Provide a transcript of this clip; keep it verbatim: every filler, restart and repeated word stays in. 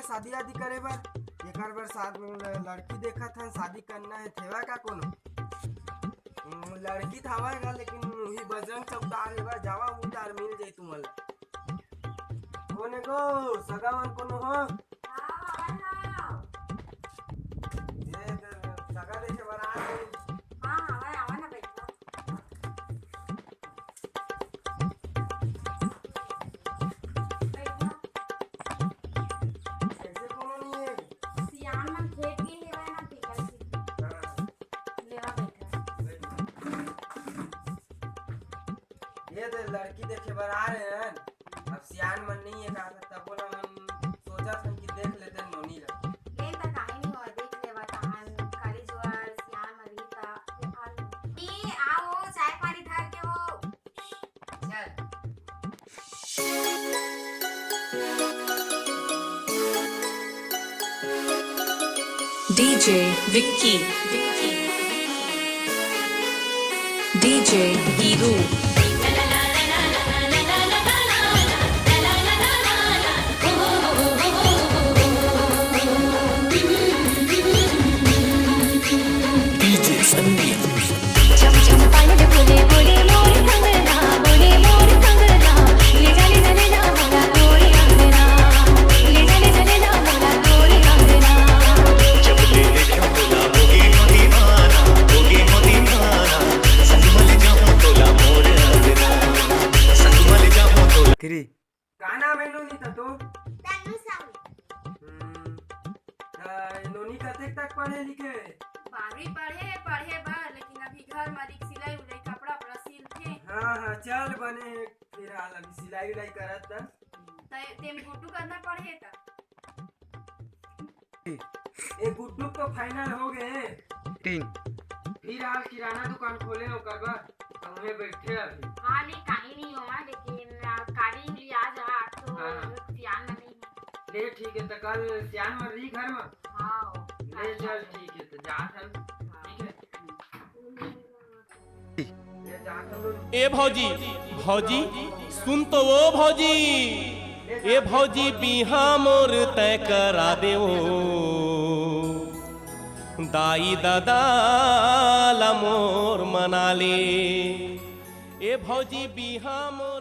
शादी आदि करे बर, एकर बर साथ में ल-, लड़की देखत हन, शादी करना हे, थेवा का कोनो? हम्म, लड़की त हवय गा, लेकिन उही बजरंग चौकदार हे गा, जावा उही डार मिल जाई तुमन ला। कोने गो, सगा मन कोनो हो? हाँ, हाँ, हाँ। ये तो सगा देखे बर आ गए। हाँ, हाँ, आवा, आवा ना, बैठा। बैठा। ऐसे कोनो नहीं है। सियान मन खेत के हेवय ना, तेकर से। हाँ। लेवा बैठा। बैठा। ये तो लड़की देखे बर आ रहे हैं। अब सियान मन नहीं है कहा था, तबो ला मन सोचा था कि देख लेते हैं नोनी ला। ले त काहे नहीं होय, देख लेवा तहान, काली जुआर सियान मन रही ता, देखा ले। ए, आओ, चाय पानी धर के हो। चल। DJ Vicky, DJ Hiru. DJ Sandeep. Three. का नाम है नोनी का तो? तनु साहू। हम्म, त नोनी कतेक तक पढ़े लिखे? बारहवीं पढ़े, पढ़े बर, लेकिन अभी घर म रिक सिलाई उलाई, कपड़ा उपड़ा सिलथे। हाँ, हाँ, चल बने, फिलहाल अभी सिलाई उलाई करत त। त तेम गुड्डू करना पढ़े त? ए गुड्डू तो final हो गए। तीन। फिलहाल किराना दुकान खोले ओकर बर, त उहे बैठे अभी। हाँ, नहीं, काहे नहीं होवा, लेकिन, आ, काली उली आ जा, तो हाँ। सियान में नहीं है। ले ठीक है, त कल सियान में रही घर में। हाँ, ले काली चल आ जा। ठीक है, त जात हन। हाँ। ठीक है। ए भौजी, भौजी, सुन तो वो भौजी। ए भौजी, बिहा मोर तय करा देवो, दाई ददा ला मोर मना ले। ए भौजी, बिहा मोर